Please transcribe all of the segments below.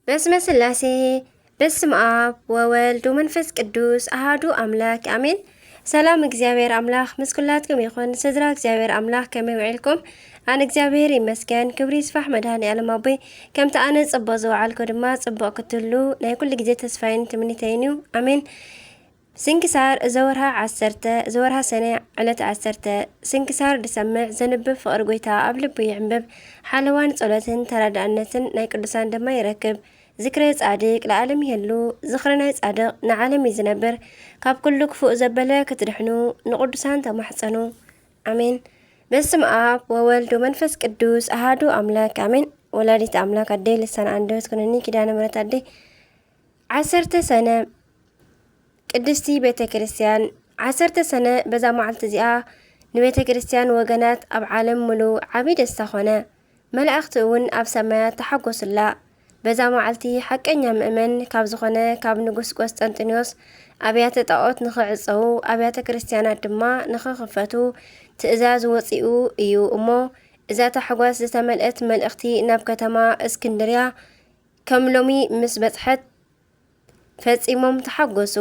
በስመ ስላሴ፣ በስም ኣብ ወወልድ ወመንፈስ ቅዱስ ኣሃዱ ኣምላክ ኣሜን። ሰላም እግዚኣብሔር ኣምላክ ምስ ኩላትኩም ይኹን። ስድራ እግዚኣብሔር ኣምላክ ከመይ ውዒልኩም? ኣነ እግዚኣብሔር ይመስገን፣ ክብሪ ይስፋሕ መድሃኒ ኣለም ኣቦይ። ከምቲ ኣነ ጽቡቕ ዝወዓልኩ ድማ ጽቡቕ ክትህሉ ናይ ኩሉ ግዜ ተስፋይን ትምኒተይን እዩ። ኣሜን። ስንክሳር ዘወርሃ ዓሰርተ፣ ዘወርሃ ሰነ ዕለት ዓሰርተ። ስንክሳር ድሰምዕ ዘንብብ ፍቕሪ ጎይታ ኣብ ልቡ ይዕንብብ። ሓለዋን ጸሎትን ተራዳእነትን ናይ ቅዱሳን ድማ ይረክብ። ዝክረ ጻድቅ ለዓለም ይህሉ። ዝኽሪ ናይ ጻድቕ ንዓለም እዩ ዝነብር። ካብ ኩሉ ክፉእ ዘበለ ክትድሕኑ ንቅዱሳን ተማሕጸኑ። ኣሜን። በስም ኣብ ወወልድ ወመንፈስ ቅዱስ ኣሃዱ ኣምላክ ኣሜን። ወላዲት ኣምላክ ኣደይ ልሳን ኣንደበት ኩነኒ ኪዳነ ምሕረት ኣደይ። ዓሰርተ ሰነ ቅድስቲ ቤተ ክርስቲያን። ዓሰርተ ሰነ በዛ መዓልቲ እዚኣ ንቤተ ክርስቲያን ወገናት ኣብ ዓለም ሙሉ ዓቢ ደስታ ኮነ። መላእኽቲ እውን ኣብ ሰማያት ተሓጎሱላ። በዛ መዓልቲ ሓቀኛ ምእመን ካብ ዝኾነ ካብ ንጉስ ቆስጠንጢኖስ ኣብያተ ጣዖት ንኽዕጸዉ ኣብያተ ክርስቲያናት ድማ ንኽኽፈቱ ትእዛዝ ወጺኡ እዩ እሞ እዛ ታሕጓስ ዝተመልአት መልእኽቲ ናብ ከተማ እስክንድርያ ከም ሎሚ ምስ በጽሐት ፈጺሞም ተሓጎሱ።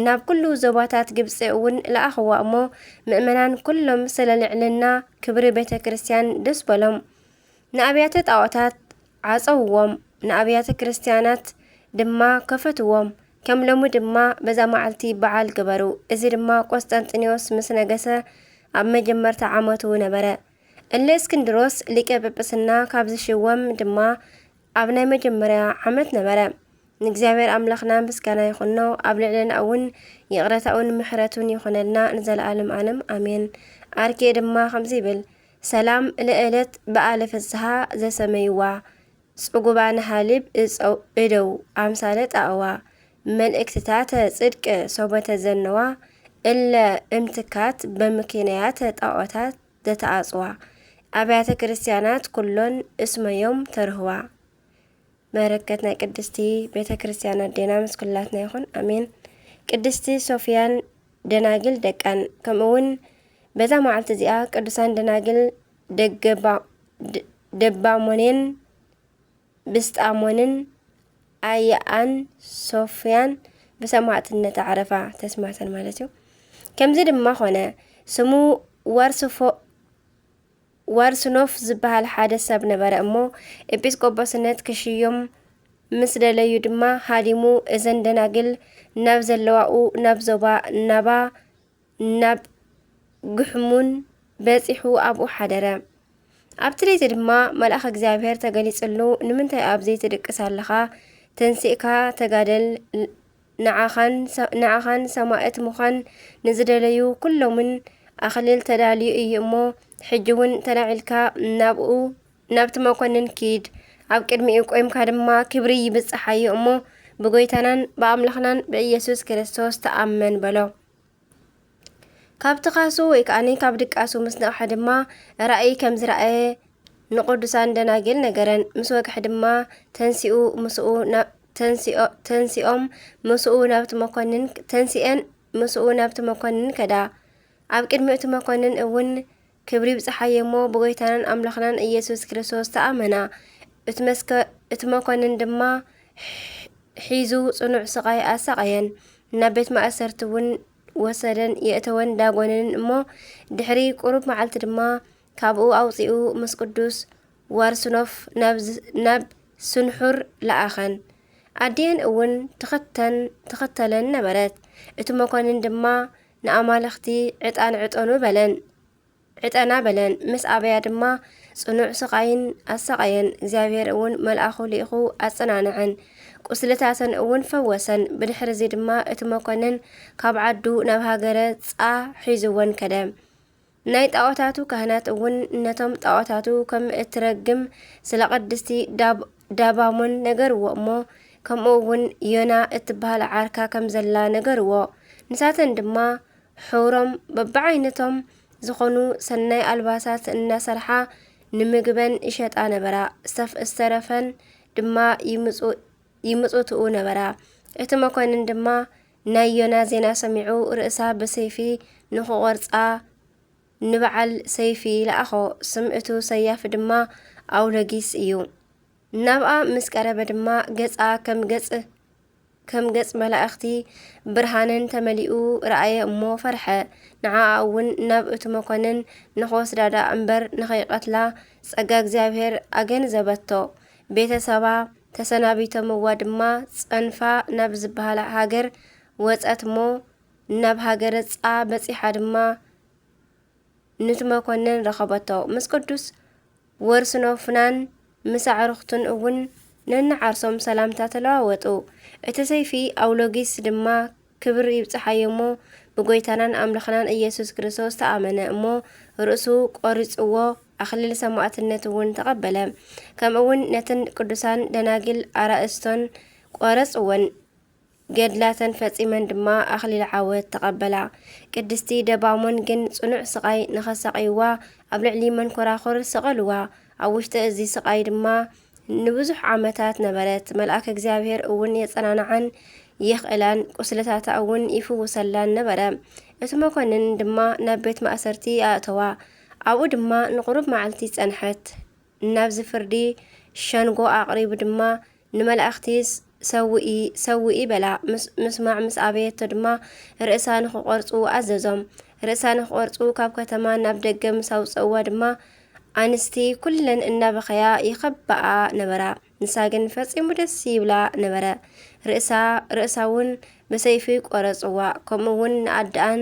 ናብ ኩሉ ዞባታት ግብጺ እውን ለኣኽዋ እሞ ምእመናን ኩሎም ስለ ልዕልና ክብሪ ቤተ ክርስቲያን ደስ በሎም። ንኣብያተ ጣዖታት ዓጸውዎም፣ ንኣብያተ ክርስቲያናት ድማ ከፈትዎም። ከም ሎሚ ድማ በዛ መዓልቲ በዓል ግበሩ። እዚ ድማ ቆስጠንጢኖስ ምስ ነገሰ ኣብ መጀመርታ ዓመቱ ነበረ። እለ እስክንድሮስ ሊቀ ጵጵስና ካብ ዝሽወም ድማ ኣብ ናይ መጀመርያ ዓመት ነበረ። ንእግዚኣብሔር ኣምላኽና ምስጋና ይኹኖ፣ ኣብ ልዕልና እውን ይቕረታኡን ምሕረቱን ይኹነልና ንዘለኣለም ኣለም ኣሜን። ኣርኬ ድማ ከምዚ ይብል፣ ሰላም ለእለት በዓለ ፍስሓ ዘሰመይዋ፣ ጽጉባን ሃሊብ እጸው እደው ኣምሳለ ጣዕዋ፣ መልእክትታተ ጽድቅ ሶበተ ዘነዋ፣ እለ እምትካት በምኪንያተ ጣዖታት ዘተኣጽዋ፣ ኣብያተ ክርስቲያናት ኩሎን እስመዮም ተርህዋ። በረከት ናይ ቅድስቲ ቤተ ክርስቲያን ኣዴና ምስ ኩላትና ይኹን፣ ኣሜን። ቅድስቲ ሶፊያን ደናግል ደቃን፣ ከምኡ እውን በዛ መዓልቲ እዚኣ ቅዱሳን ደናግል ደገባ-፣ ደ-፣ ደባሞኔን ብስጣሞንን ኣያኣን ሶፍያን ብሰማዕትነት ኣዕረፋ፣ ተስማተን ማለት እዩ። ከምዚ ድማ ኾነ፣ ስሙ ዋርስፎ-፣ ዋርስኖፍ ዝበሃል ሓደ ሰብ ነበረ እሞ፣ ኤጲስቆጶስነት ክሽዮም ምስ ደለዩ ድማ ሃዲሙ፣ እዘን ደናግል ናብ ዘለዋኡ ናብ ዞባ ናባ ናብ ግሕሙን በጺሑ ኣብኡ ሓደረ። ኣብቲ ለይቲ ድማ መልኣኽ እግዚኣብሔር ተገሊጽሉ፣ "ንምንታይ ኣብዚ ትድቅስ ኣለኻ? ተንሲእካ ተጋደል። ንዓኻን ሰ-፣ ንዓኻን ሰማእት ምዃን ንዝደለዩ ኩሎምን ኣኽሊል ተዳልዩ እዩ እሞ፣ ሕጂ እውን ተላዒልካ ናብኡ፣ ናብቲ መኮንን ኪድ። ኣብ ቅድሚኡ ቆይምካ ድማ ክብሪ ይብጽሓዮ እሞ፣ ብጎይታናን ብኣምላኽናን ብኢየሱስ ክርስቶስ ተኣመን" በሎ። ካብ ትኻሱ ወይ ከኣኒ ካብ ድቃሱ ምስ ነቕሐ ድማ ራእይ ከም ዝረኣየ ንቅዱሳን ደናግል ነገረን። ምስ ወግሐ ድማ ተንሲኡ ምስኡ ና-፣ ተንሲኦ-፣ ተንሲኦም ምስኡ ናብቲ መኮንን፣ ተንሲኤን ምስኡ ናብቲ መኮንን ከዳ። ኣብ ቅድሚ እቲ መኮንን እውን ክብሪ ይብጽሓዮ እሞ ብጎይታናን ኣምላኽናን ኢየሱስ ክርስቶስ ተኣመና። እቲ መስከ-፣ እቲ መኮንን ድማ ሒዙ ጽኑዕ ስቓይ ኣሳቐየን። ናብ ቤት ማእሰርቲ እውን ወሰደን የእተወን ዳጎነንን እሞ፣ ድሕሪ ቁሩብ መዓልቲ ድማ ካብኡ ኣውጺኡ ምስ ቅዱስ ዋርስኖፍ ናብ ዝ-፣ ናብ ስንሑር ለኣኸን። ኣዲአን እውን ትኸተን-፣ ትኸተለን ነበረት። እቲ መኮንን ድማ ንኣማልኽቲ ዕጣን ዕጠኑ በለን። ዕጠና በለን። ምስ ኣበያ ድማ ጽኑዕ ስቓይን ኣሳቐየን። እግዚኣብሔር እውን መልኣኹ ልኢኹ ኣጸናንዐን። ቁስልታተን እውን ፈወሰን። ብድሕሪ እዚ ድማ እቲ መኮንን ካብ ዓዱ ናብ ሃገረ ጻ ሒዝወን ከደ። ናይ ጣዖታቱ ካህናት እውን ነቶም ጣዖታቱ ከም እትረግም ስለ ቅድስቲ ዳብ-፣ ዳባሞን ነገርዎ እሞ፣ ከምኡ እውን ዮና እትበሃል ዓርካ ከም ዘላ ነገርዎ። ንሳተን ድማ ሑሮም በብዓይነቶም ዝኾኑ ሰናይ ኣልባሳት እናሰርሓ ንምግበን ይሸጣ ነበራ። ዝተፍ-፣ ዝተረፈን ድማ ይምጹ-፣ ይምጹትኡ ነበራ። እቲ መኮንን ድማ ናይ ዮና ዜና ሰሚዑ ርእሳ ብሰይፊ ንኽቖርጻ ንበዓል ሰይፊ ለኣኾ። ስም እቱ ሰያፊ ድማ ኣውሎጊስ እዩ። ናብኣ ምስ ቀረበ ድማ ገጻ ከም ገጽ ከም ገጽ መላእኽቲ ብርሃንን ተመሊኡ ረኣየ እሞ ፈርሐ። ንዓኣ እውን ናብ እቲ መኮንን ንኽወስዳ ደኣ እምበር ንኸይቐትላ ጸጋ እግዚኣብሔር ኣገንዘበቶ። ቤተሰባ ተሰናቢቶምዋ ድማ ጸንፋ ናብ ዝበሃል ሃገር ወጸት እሞ ናብ ሃገረ ጻ በጺሓ ድማ ንቲ መኮንን ረኸበቶ። ምስ ቅዱስ ወርስኖፍናን ምስ ኣዕሩኽቱን እውን ነንዓርሶም ሰላምታ ተለዋወጡ። እቲ ሰይፊ ኣውሎጊስ ድማ ክብር ይብጽሓዮ እሞ ብጎይታናን ኣምላኽናን ኢየሱስ ክርስቶስ ተኣመነ እሞ ርእሱ ቆሪጽዎ ኣኽሊል ሰማዕትነት እውን ተቐበለ። ከምኡ እውን ነተን ቅዱሳን ደናግል ኣራእስቶን ቆረጽወን። ገድላተን ፈጺመን ድማ ኣኽሊል ዓወት ተቐበላ። ቅድስቲ ደባሞን ግን ጽኑዕ ስቓይ ንኸሳቕይዋ ኣብ ልዕሊ መንኮራኹር ሰቐልዋ። ኣብ ውሽጢ እዚ ስቓይ ድማ ንብዙሕ ዓመታት ነበረት። መልኣክ እግዚኣብሔር እውን የጸናንዓን የኽእላን፣ ቁስልታታ እውን ይፍውሰላን ነበረ። እቲ መኮንን ድማ ናብ ቤት ማእሰርቲ ኣእተዋ። ኣብኡ ድማ ንቑሩብ መዓልቲ ጸንሐት። ናብዚ ፍርዲ ሸንጎ ኣቕሪቡ ድማ ንመላእኽቲ ሰውኢ፣ ሰውኢ በላ። ምስ-፣ ምስማዕ ምስ ኣበየቶ ድማ ርእሳ ንኽቖርጹ ኣዘዞም። ርእሳ ንኽቖርጹ ካብ ከተማ ናብ ደገ ምስ ኣውጸእዋ ድማ ኣንስቲ ኩለን እናበኸያ ይኸብበኣ ነበራ። ንሳ ግን ፈጺሙ ደስ ይብላ ነበረ። ርእሳ፣ ርእሳ እውን ብሰይፊ ቆረጽዋ። ከምኡ እውን ንኣደኣን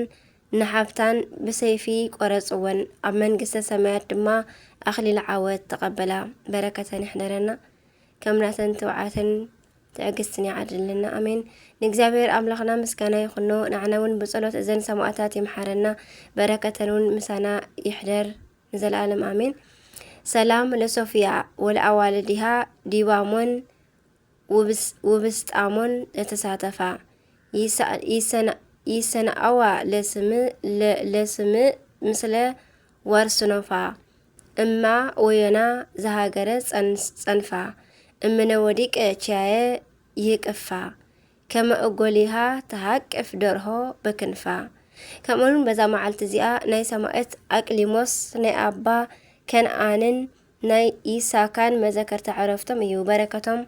ንሓፍታን ብሰይፊ ቆረጽወን። ኣብ መንግስተ ሰማያት ድማ ኣኽሊል ዓወት ተቐበላ። በረከተን ይሕደረና። ከም ናተን ትብዓትን ትዕግስትን ይዓድልና። ኣሜን። ንእግዚኣብሔር ኣምላኽና ምስጋና ይኹኖ። ንዓና እውን ብጸሎት እዘን ሰማዕታት ይምሓረና። በረከተን እውን ምሳና ይሕደር ንዘለኣለም። ኣሜን። ሰላም ለሶፍያ ወለኣዋልዲሃ ዲባሞን ውብስ-፣ ውብስጣሞን ለተሳተፋ ይሰ-፣ ይሰነ-፣ ይሰነኣዋ ለስም-፣ ለ-፣ ለስምእ ምስለ ዋርስኖፋ እማ ወዮና ዘሃገረ ጸንስ-፣ ጸንፋ እምነ ወዲቀ ችያየ ይህቅፋ ከመ እጎሊሃ ተሃቅፍ ደርሆ በክንፋ። ከምኡውን በዛ መዓልቲ እዚኣ ናይ ሰማእት ኣቅሊሞስ ናይ ኣባ ከነኣንን ናይ ይሳካን መዘከርታ ዕረፍቶም እዩ። በረከቶም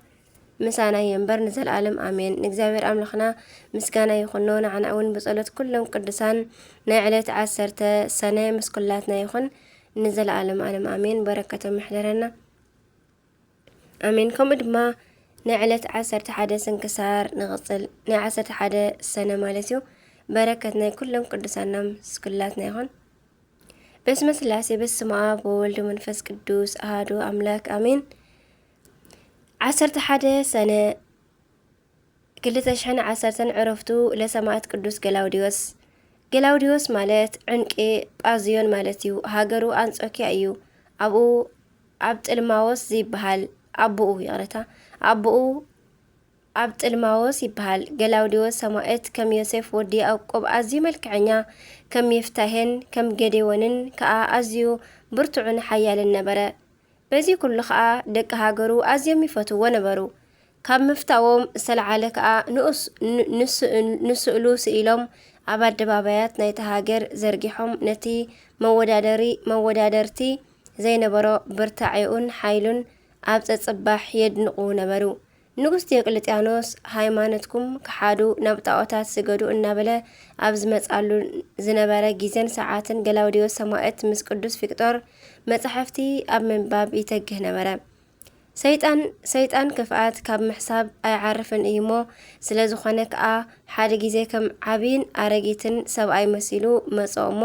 ምሳና ይንበር ንዘለኣለም ኣሜን። ንእግዚኣብሔር ኣምላኽና ምስጋና ይኹኖ፣ ንዓና እውን ብጸሎት ኩሎም ቅዱሳን ናይ ዕለት ዓሰርተ ሰነ ምስ ኩላትና ይኹን ንዘለኣለም ኣለም ኣሜን። በረከቶም ይሕደረና። ኣሜን። ከምኡ ድማ ናይ ዕለት ዓሰርተ ሓደ ስንክሳር ንቕጽል። ናይ ዓሰርተ ሓደ ሰነ ማለት እዩ። በረከት ናይ ኩሎም ቅዱሳና ምስ ኩላትና ይኹን። በስመ ስላሴ በስመ ኣብ ወወልድ መንፈስ ቅዱስ ኣሃዱ ኣምላክ ኣሜን። ዓሰርተ ሓደ ሰነ ክልተ ሽሕን ዓሰርተን ዕረፍቱ ለሰማዕት ቅዱስ ገላውዲዮስ። ገላውዲዮስ ማለት ዕንቄ ጳዝዮን ማለት እዩ። ሃገሩ ኣንጾኪያ እዩ። ኣብኡ ኣብ ጥልማዎስ ዝበሃል ኣቦኡ፣ ይቕረታ፣ ኣቦኡ ኣብ ጥልማዎስ ይበሃል። ገላውዲዮስ ሰማእት ከም ዮሴፍ ወዲ ያዕቆብ ኣዝዩ መልክዐኛ፣ ከም ዮፍታሄን ከም ጌዴዎንን ከኣ ኣዝዩ ብርቱዕን ሓያልን ነበረ። በዚ ኩሉ ኸኣ ደቂ ሃገሩ ኣዝዮም ይፈትዎ ነበሩ። ካብ ምፍታዎም ዝተለዓለ ከኣ ንኡስ-፣ ን-፣ ንስእል-፣ ንስእሉ ስኢሎም ኣብ ኣደባባያት ናይታ ሃገር ዘርጊሖም ነቲ መወዳደሪ-፣ መወዳደርቲ ዘይነበሮ ብርታዔኡን ሓይሉን ኣብ ጸጽባሕ የድንቑ ነበሩ። ንጉስ ዲዮቅልጥያኖስ፣ ሃይማኖትኩም ክሓዱ ናብ ጣዖታት ስገዱ እናበለ ኣብ ዝመጻሉ ዝነበረ ግዜን ሰዓትን ገላውዲዮስ ሰማእት ምስ ቅዱስ ፊቅጦር መጻሕፍቲ ኣብ ምንባብ ይተግህ ነበረ። ሰይጣን፣ ሰይጣን ክፍኣት ካብ ምሕሳብ ኣይዓርፍን እዩ እሞ፣ ስለ ዝኾነ ከኣ ሓደ ግዜ ከም ዓብይን ኣረጊትን ሰብኣይ መሲሉ መጾ እሞ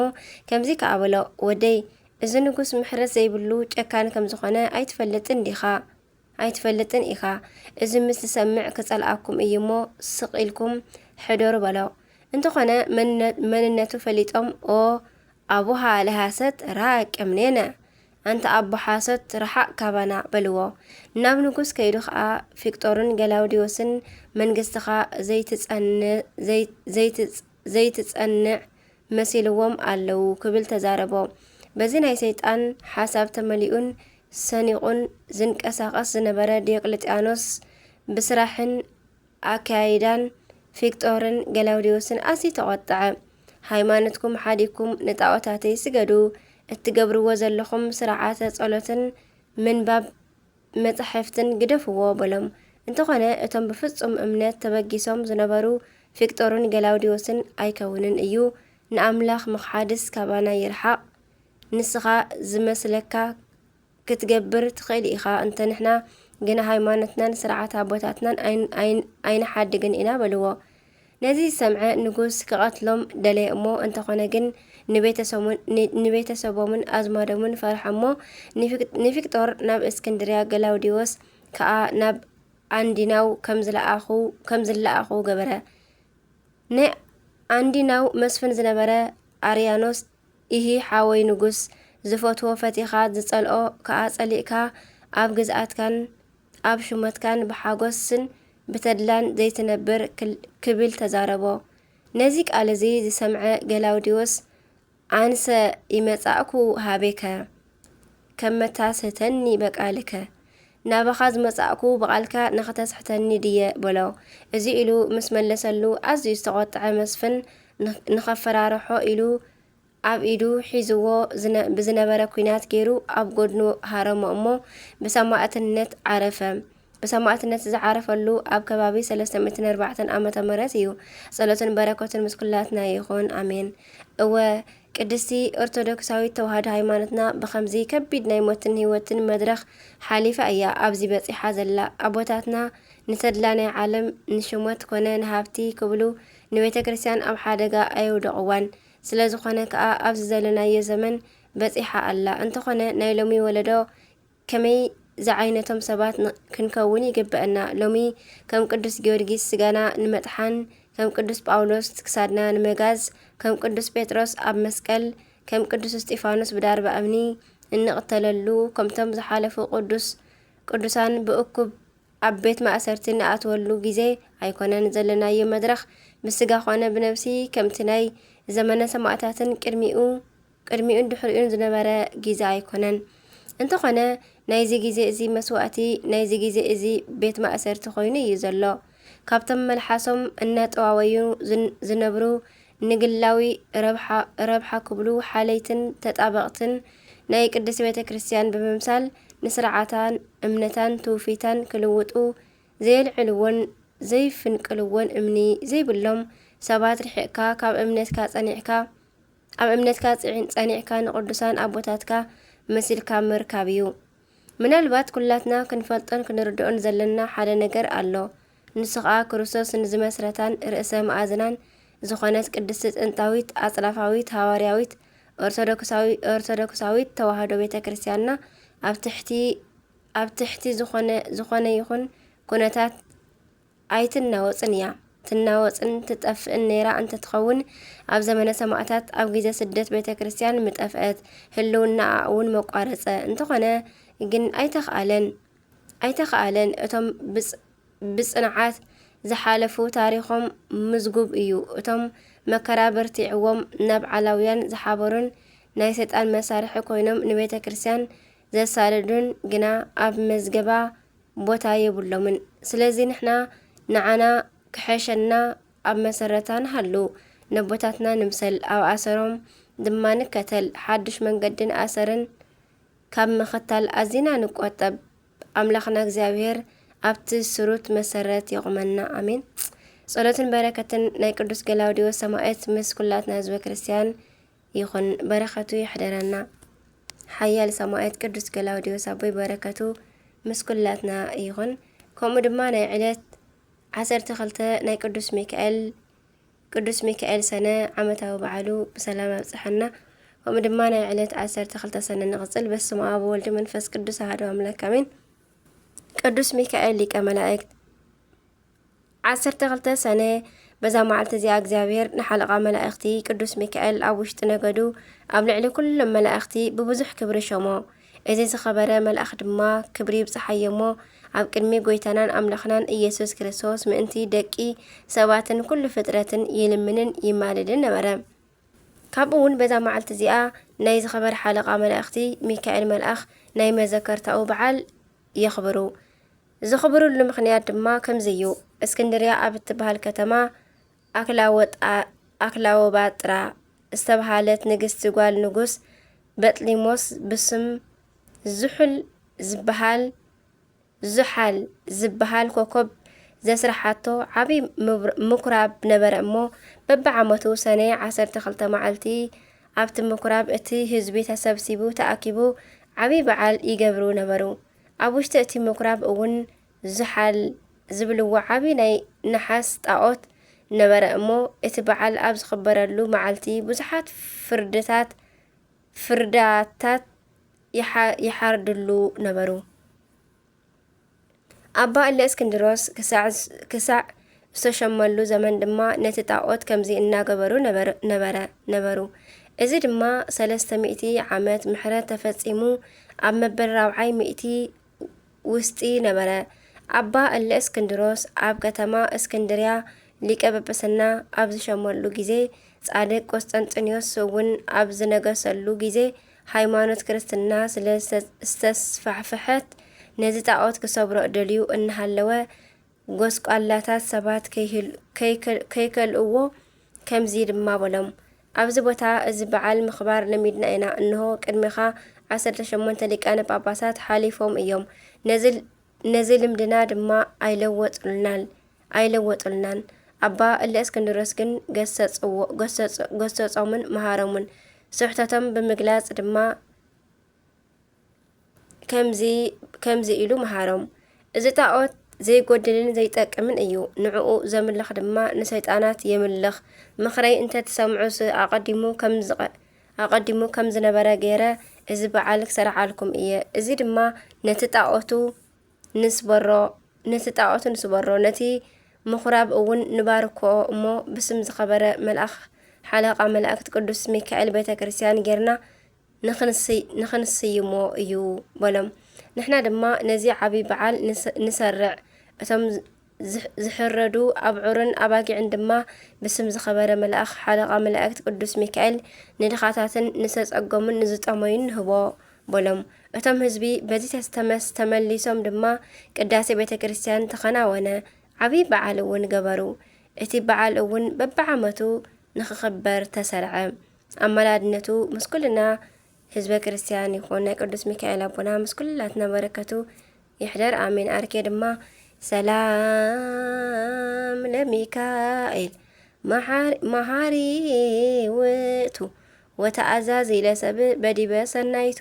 ከምዚ ከኣ በሎ፣ ወደይ፣ እዚ ንጉስ ምሕረት ዘይብሉ ጨካን ከም ዝኾነ ኣይትፈልጥን ዲኻ? ኣይትፈልጥን ኢኻ። እዚ ምስ ዝሰምዕ ክጸልኣኩም እዩ እሞ ስቕ ኢልኩም ሕደሩ በሎ። እንተኾነ መንነ-፣ መንነቱ ፈሊጦም፣ ኦ ኣቡሃ ለሐሰት ራቅ እምኔነ፣ ኣንታ ኣቦ ሓሶት ርሓቕ ካባና በልዎ። ናብ ንጉስ ከይዱ ኸኣ ፊቅጦርን ገላውዲዮስን መንግስትኻ ዘይትጸን-፣ ዘይ-፣ ዘይትጽ-፣ ዘይትጸንዕ መሲልዎም ኣለዉ ክብል ተዛረቦ። በዚ ናይ ሰይጣን ሓሳብ ተመሊኡን ሰኒቑን ዝንቀሳቐስ ዝነበረ ዲዮቅልጥያኖስ ብስራሕን ኣካያይዳን ፊቅጦርን ገላውዲዮስን ኣዝዩ ተቖጥዐ። ሃይማኖትኩም ሓዲግኩም ንጣዖታተይ ስገዱ፣ እትገብርዎ ዘለኹም ስርዓተ ጸሎትን ምንባብ መጻሕፍትን ግደፍዎ በሎም። እንተኾነ እቶም ብፍጹም እምነት ተበጊሶም ዝነበሩ ፊቅጦርን ገላውዲዮስን ኣይከውንን እዩ፣ ንኣምላኽ ምኽሓድስ ካባና ይርሓቕ፣ ንስኻ ዝመስለካ ክትገብር ትኽእል ኢኻ፣ እንተ ንሕና ግና ሃይማኖትናን ስርዓት ኣቦታትናን ኣይን-፣ ኣይን-፣ ኣይንሓድግን ኢና በልዎ። ነዚ ዝሰምዐ ንጉስ ክቐትሎም ደለየ እሞ፣ እንተኾነ ግን ንቤተሰቡን፣ ን-፣ ንቤተሰቦምን ኣዝማዶምን ፈርሐ እሞ፣ ንፊቅ-፣ ንፊቅጦር ናብ እስክንድርያ፣ ገላውዲዎስ ከኣ ናብ ኣንዲናው ከም ዝለኣኹ፣ ከም ዝለኣኹ ገበረ። ናይ ኣንዲናው መስፍን ዝነበረ ኣርያኖስ፣ ኢሂ ሓወይ ንጉስ፣ ዝፈትዎ ፈቲኻ፣ ዝጸልኦ ከኣ ጸሊእካ፣ ኣብ ግዝኣትካን ኣብ ሹመትካን ብሓጎስን ብተድላን ዘይትነብር ክል-፣ ክብል ተዛረቦ። ነዚ ቃል እዚ ዝሰምዐ ገላውዲዮስ፣ ኣንሰ ይመጻእኩ ሃቤከ፣ ከመ ታስህተኒ በቃልከ፣ ናባኻ ዝመጻእኩ ብቓልካ ንኸተስሕተኒ ድየ በሎ። እዚ ኢሉ ምስ መለሰሉ፣ ኣዝዩ ዝተቖጥዐ መስፍን፣ ን-፣ ንኸፈራርሖ ኢሉ ኣብ ኢዱ ሒዝዎ ዝነ-፣ ብዝነበረ ኲናት ገይሩ ኣብ ጎድኑ ሃረሞ እሞ ብሰማእትነት ዓረፈ። ብሰማእትነት ዝዓረፈሉ ኣብ ከባቢ ሰለስተ ሚእትን ኣርባዕተን ዓመተ ምህረት እዩ። ጸሎትን በረከቱን ምስ ኩላትና ይኹን፣ ኣሜን። እወ፣ ቅድስቲ ኦርቶዶክሳዊት ተዋህዶ ሃይማኖትና ብኸምዚ ከቢድ ናይ ሞትን ህይወትን መድረኽ ሓሊፋ እያ ኣብዚ በጺሓ ዘላ። ኣቦታትና ንተድላ ናይ ዓለም፣ ንሽሞት ኮነ ንሃብቲ ክብሉ ንቤተ ክርስቲያን ኣብ ሓደጋ ኣየውደቕዋን። ስለ ዝኾነ ከኣ ኣብዚ ዘለናዮ ዘመን በጺሓ ኣላ። እንተኾነ ናይ ሎሚ ወለዶ ከመይ ዝዓይነቶም ሰባት ን-፣ ክንከውን ይግበአና? ሎሚ ከም ቅዱስ ጊዮርጊስ ስጋና ንመጥሓን፣ ከም ቅዱስ ጳውሎስ ክሳድና ንመጋዝ፣ ከም ቅዱስ ጴጥሮስ ኣብ መስቀል፣ ከም ቅዱስ እስጢፋኖስ ብዳርባ እምኒ እንቕተለሉ፣ ከምቶም ዝሓለፉ ቅዱስ-፣ ቅዱሳን ብእኩብ ኣብ ቤት ማእሰርቲ ንኣትወሉ ግዜ ኣይኮነን። ዘለናዮ መድረኽ ብስጋ ኾነ ብነብሲ ከምቲ ናይ ዘመነ ሰማእታትን ቅድሚኡ፣ ቅድሚኡን ድሕሪኡን ዝነበረ ግዜ ኣይኮነን። እንተኾነ ናይዚ ግዜ እዚ መስዋእቲ፣ ናይዚ ግዜ እዚ ቤት ማእሰርቲ ኮይኑ እዩ ዘሎ። ካብቶም መልሓሶም እናጠዋወዩ ዝን-፣ ዝነብሩ ንግላዊ ረብሓ፣ ረብሓ ክብሉ ሓለይትን ተጣበቕትን ናይ ቅድስት ቤተ ክርስቲያን ብምምሳል ንስርዓታን እምነታን ትውፊታን ክልውጡ ዘየልዕልዎን ዘይፍንቅልዎን እምኒ ዘይብሎም ሰባት ርሒቕካ፣ ካብ እምነትካ ጸኒዕካ፣ ኣብ እምነትካ ጽዒን-፣ ጸኒዕካ ንቅዱሳን ኣቦታትካ መሲልካ ምርካብ እዩ። ምናልባት ኩላትና ክንፈልጦን ክንርድኦን ዘለና ሓደ ነገር ኣሎ። ንሱ ኸኣ ክርስቶስ ንዝመስረታን ርእሰ መኣዝናን ዝኾነት ቅድስቲ ጥንታዊት ኣጽላፋዊት ሃዋርያዊት ኦርቶዶክሳዊ-፣ ኦርቶዶክሳዊት ተዋህዶ ቤተ ክርስቲያንና ኣብ ትሕቲ፣ ኣብ ትሕቲ ዝኾነ፣ ዝኾነ ይኹን ኩነታት ኣይትናወጽን እያ። ትናወጽን ትጠፍእን ነይራ እንተትኸውን፣ ኣብ ዘመነ ሰማእታት ኣብ ግዜ ስደት ቤተ ክርስቲያን ምጠፍአት፣ ህልውናኣ እውን መቋረጸ። እንተኾነ ግን ኣይተኽኣለን፣ ኣይተኽኣለን። እቶም ብጽ-፣ ብጽንዓት ዝሓለፉ ታሪኾም ምዝጉብ እዩ። እቶም መከራ በርቲዕዎም ናብ ዓላውያን ዝሓበሩን ናይ ሰይጣን መሳርሒ ኮይኖም ንቤተ ክርስቲያን ዘሳደዱን ግና ኣብ መዝገባ ቦታ የብሎምን። ስለዚ ንሕና ንዓና ክሕሸና ኣብ መሰረታ ንሃሉ፣ ነቦታትና ንምሰል፣ ኣብ ኣሰሮም ድማ ንከተል፣ ሓድሽ መንገድን ኣሰርን ካብ ምኽታል ኣዚና ንቆጠብ። ኣምላኽና እግዚኣብሔር ኣብቲ ስሩት መሰረት የቑመና። ኣሜን። ጸሎትን በረከትን ናይ ቅዱስ ገላውዲዮስ ሰማዕት ምስ ኩላትና ህዝበ ክርስቲያን ይኹን። በረከቱ ይሕደረና። ሓያል ሰማዕት ቅዱስ ገላውዲዮስ ኣቦይ በረከቱ ምስ ኩላትና ይኹን። ከምኡ ድማ ናይ ዕለት ዓሰርተ ክልተ ናይ ቅዱስ ሚካኤል፣ ቅዱስ ሚካኤል ሰነ ዓመታዊ በዓሉ ብሰላም ኣብጽሐና። ከምኡ ድማ ናይ ዕለት ዓሰርተ ክልተ ሰነ ንቕጽል። በስመ ኣብ ወወልድ መንፈስ ቅዱስ ኣሐዱ ኣምላክ ኣሜን። ቅዱስ ሚካኤል ሊቀ መላእክት። ዓሰርተ ክልተ ሰነ፣ በዛ መዓልቲ እዚኣ እግዚኣብሔር ንሓለቓ መላእኽቲ ቅዱስ ሚካኤል ኣብ ውሽጢ ነገዱ ኣብ ልዕሊ ኩሎም መላእኽቲ ብብዙሕ ክብሪ ሾሞ። እዚ ዝኸበረ መልኣኽ ድማ ክብሪ ይብጽሓዮ እሞ፣ ኣብ ቅድሚ ጐይታናን ኣምላኽናን ኢየሱስ ክርስቶስ ምእንቲ ደቂ ሰባትን ኩሉ ፍጥረትን ይልምንን ይማልድን ነበረ። ካብኡ እውን በዛ መዓልቲ እዚኣ ናይ ዝኸበረ ሓለቓ መላእኽቲ ሚካኤል መልኣኽ ናይ መዘከርታኡ በዓል የኽብሩ። ዝኽብሩሉ ምኽንያት ድማ ከምዚ እዩ። እስክንድርያ ኣብ እትበሃል ከተማ ኣክላወጣ-፣ ኣክላወባጥራ ዝተብሃለት ንግስቲ ጓል ንጉስ በጥሊሞስ ብስም ዝሑል ዝበሃል ዙሓል ዝበሃል ኮኮብ ዘስርሓቶ ዓብዪ ምብር-፣ ምኩራብ ነበረ እሞ፣ በብዓመቱ ሰነ ዓሰርተ ክልተ መዓልቲ ኣብቲ ምኩራብ እቲ ህዝቢ ተሰብሲቡ ተኣኪቡ ዓብዪ በዓል ይገብሩ ነበሩ። ኣብ ውሽጢ እቲ ምኩራብ እውን ዙሓል ዝብልዎ ዓብዪ ናይ ነሓስ ጣዖት ነበረ እሞ፣ እቲ በዓል ኣብ ዝኽበረሉ መዓልቲ ብዙሓት ፍርድታት፣ ፍርዳታት ይሓ-፣ ይሓርድሉ ነበሩ። ኣባ እለ እስክንድሮስ ክሳዕ፣ ክሳዕ ዝተሸመሉ ዘመን ድማ ነቲ ጣዖት ከምዚ እናገበሩ ነበር-፣ ነበረ፣ ነበሩ። እዚ ድማ ሰለስተ ሚእቲ ዓመት ምሕረት ተፈጺሙ ኣብ መበል ራብዓይ ሚእቲ ውስጢ ነበረ። ኣባ እለ እስክንድሮስ ኣብ ከተማ እስክንድርያ ሊቀ ጵጵስና ኣብ ዝሸመሉ ግዜ፣ ጻድቅ ቆስጠንጢኖስ እውን ኣብ ዝነገሰሉ ግዜ፣ ሃይማኖት ክርስትና ስለ ዝተ-፣ ዝተስፋሕፍሐት፣ ነዚ ጣዖት ክሰብሮ ደልዩ እናሃለወ፣ ጎስቋላታት ሰባት ከይህል-፣ ከይከል-፣ ከይከልእዎ ከምዚ ድማ በሎም፣ "ኣብዚ ቦታ እዚ በዓል ምኽባር ለሚድና ኢና፣ እንሆ ቅድሜኻ ዓሰርተ ሸሞንተ ሊቃነ ጳጳሳት ሓሊፎም እዮም፣ ነዚ፣ ነዚ ልምድና ድማ ኣይለወጡልናል፣ ኣይለወጡልናን።" ኣባ እለ እስክንድሮስ ግን ገሰጽዎ-፣ ገሰጽ-፣ ገሰጾምን መሃሮምን። ስሕተቶም ብምግላጽ ድማ ከምዚ፣ ከምዚ ኢሉ መሃሮም፣ "እዚ ጣዖት ዘይጎድልን ዘይጠቅምን እዩ። ንዕኡ ዘምልኽ ድማ ንሰይጣናት የምልኽ። ምኽረይ እንተ ትሰምዑስ፣ ኣቐዲሙ ከም ዝቐ-፣ ኣቐዲሙ ከም ዝነበረ ገይረ እዚ በዓል ክሰርዓልኩም እየ። እዚ ድማ ነቲ ጣዖቱ ንስበሮ፣ ነቲ ጣዖቱ ንስበሮ፣ ነቲ ምኹራብ እውን ንባርኮ እሞ፣ ብስም ዝኸበረ መልኣኽ ሓለቓ መላእክት ቅዱስ ሚካኤል ቤተ ክርስቲያን ጌርና ንኽንስይ-፣ ንኽንስይሞ እዩ" በሎም። ንሕና ድማ ነዚ ዓብዪ በዓል ንስ-፣ ንሰርዕ። እቶም ዝሕ-፣ ዝሕረዱ ኣብዑርን ኣባጊዕን ድማ ብስም ዝኸበረ መልኣኽ ሓለቓ መላእክት ቅዱስ ሚካኤል ንድኻታትን ንዝጸገሙን ንዝጠመዩን ንህቦ በሎም። እቶም ህዝቢ በዚ ተስተመስ ተመሊሶም ድማ ቅዳሴ ቤተ ክርስቲያን ተኸናወነ። ዓብዪ በዓል እውን ገበሩ። እቲ በዓል እውን በብዓመቱ ንኽኽበር ተሰርዐ። ኣማላድነቱ ምስ ኩልና ህዝበ ክርስቲያን ይኹን። ናይ ቅዱስ ሚካኤል ኣቦና ምስ ኩላትና በረከቱ ይሕደር፣ ኣሜን። ኣርኬ ድማ ሰላም ለሚካኤል መሓሪ፣ መሓሪ ውእቱ ወተኣዛዚ ለሰብ በዲበ ሰናይቱ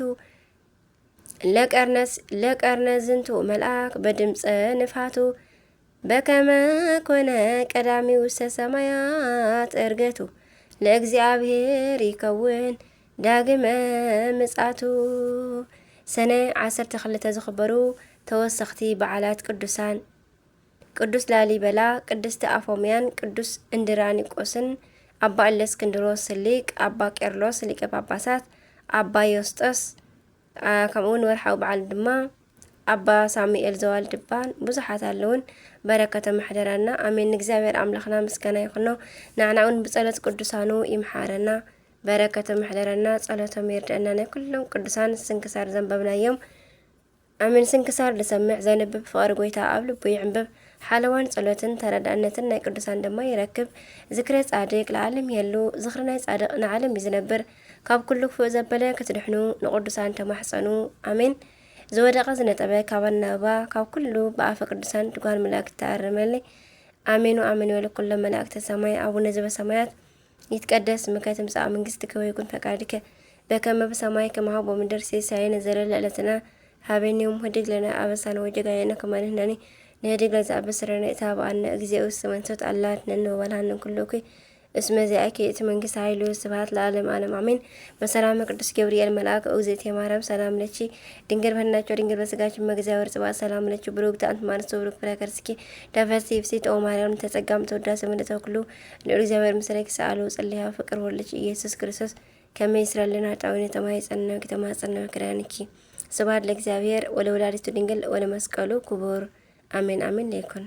ለቀርነስ-፣ ለቀርነ ዝንቱ መልኣክ በድምፀ ንፋቱ በከመ ኮነ ቀዳሚ ውስተ ሰማያት ዕርገቱ ለእግዚኣብሔር ይከውን ዳግመ ምጻቱ። ሰነ ዓሰርተ ክልተ ዝኽበሩ ተወሰኽቲ በዓላት ቅዱሳን ቅዱስ ላሊበላ፣ ቅድስቲ ኣፎምያን ቅዱስ እንድራኒቆስን፣ ኣባ እለእስክንድሮስ ሊቅ፣ ኣባ ቄርሎስ ሊቀ ጳጳሳት፣ ኣባ ዮስጦስ፣ ኣ፣ ከምኡ እውን ወርሓዊ በዓል ድማ ኣባ ሳሙኤል ዘዋልድባን ብዙሓት ኣለውን። በረከቶም ይሕደረና። ኣሜን። ንእግዚኣብሔር ኣምላኽና ምስጋና ይኹኖ። ንዓና እውን ብጸሎት ቅዱሳኑ ይምሓረና። በረከቶም ይሕደረና። ጸሎቶም ይርድአና። ናይ ኩሎም ቅዱሳን ስንክሳር ዘንበብናዮም። ኣሜን። ስንክሳር ዝሰምዕ ዘንብብ ፍቕሪ ጎይታ ኣብ ልቡ ይዕንብብ። ሓለዋን ጸሎትን ተረዳእነትን ናይ ቅዱሳን ድማ ይረክብ። ዝክረ ጻድቅ ለዓለም ይሄሉ። ዝኽሪ ናይ ጻድቕ ንዓለም እዩ ዝነብር። ካብ ኩሉ ክፉእ ዘበለ ክትድሕኑ ንቅዱሳን ተማሕጸኑ። ኣሜን። ዝወደቐ ዝነጠበ ካብ ኣናብባ ካብ ኩሉ ብኣፈ ቅዱሳን ትጓል መላእክት ተኣረመለይ። ኣሜን ወኣሜን ይበሉ ኩሎም መላእክተ ሰማይ። ኣቡነ ዘበሰማያት ይትቀደስ ስምከ ትምጻእ መንግስትከ ወይኩን ፈቃድከ በከመ በሰማይ ከማሁ በምድር። ሲሳየነ ዘለለ ዕለትነ ሀበነ ዮም። ህድግ ለነ አበሳነ ወጌጋየነ ከመ ንሕነኒ ንህድግ ለዘአበስረነ ኢታብአነ። እግዚኦ ውስተ መንሱት አላ አድነኒ ወባልሃነ ኩሉ እኩይ እስመ ዚአኪ ይእቲ መንግስት ኃይሉ ስብሐት ለዓለመ ዓለም አሜን። በሰላመ ቅዱስ ገብርኤል መልአክ እግዝእትየ ማርያም ሰላም ለኪ ድንግል በህናቸው ድንግል በስጋች እመ እግዚአብሔር ጽባኦት ሰላም ለኪ ብሩክት አንቲ እም አንስት ብሩክ ፍሬ ከርስኪ ተፈሲ ፍሲት ኦ ማርያም ተጸጋም ተወዳሰ ምልእተ ኩሉ ልዑል እግዚአብሔር ምስሌኪ ሰአሉ ጽልያ ፍቅር ወልድኪ ኢየሱስ ክርስቶስ ከመ ይስረልና ጣዊነ ተማይጸና ተማጸና ክዳንኪ። ስብሐት ለእግዚአብሔር ወለወላዲቱ ድንግል ወለመስቀሉ ክቡር። አሜን አሜን ለይኩን።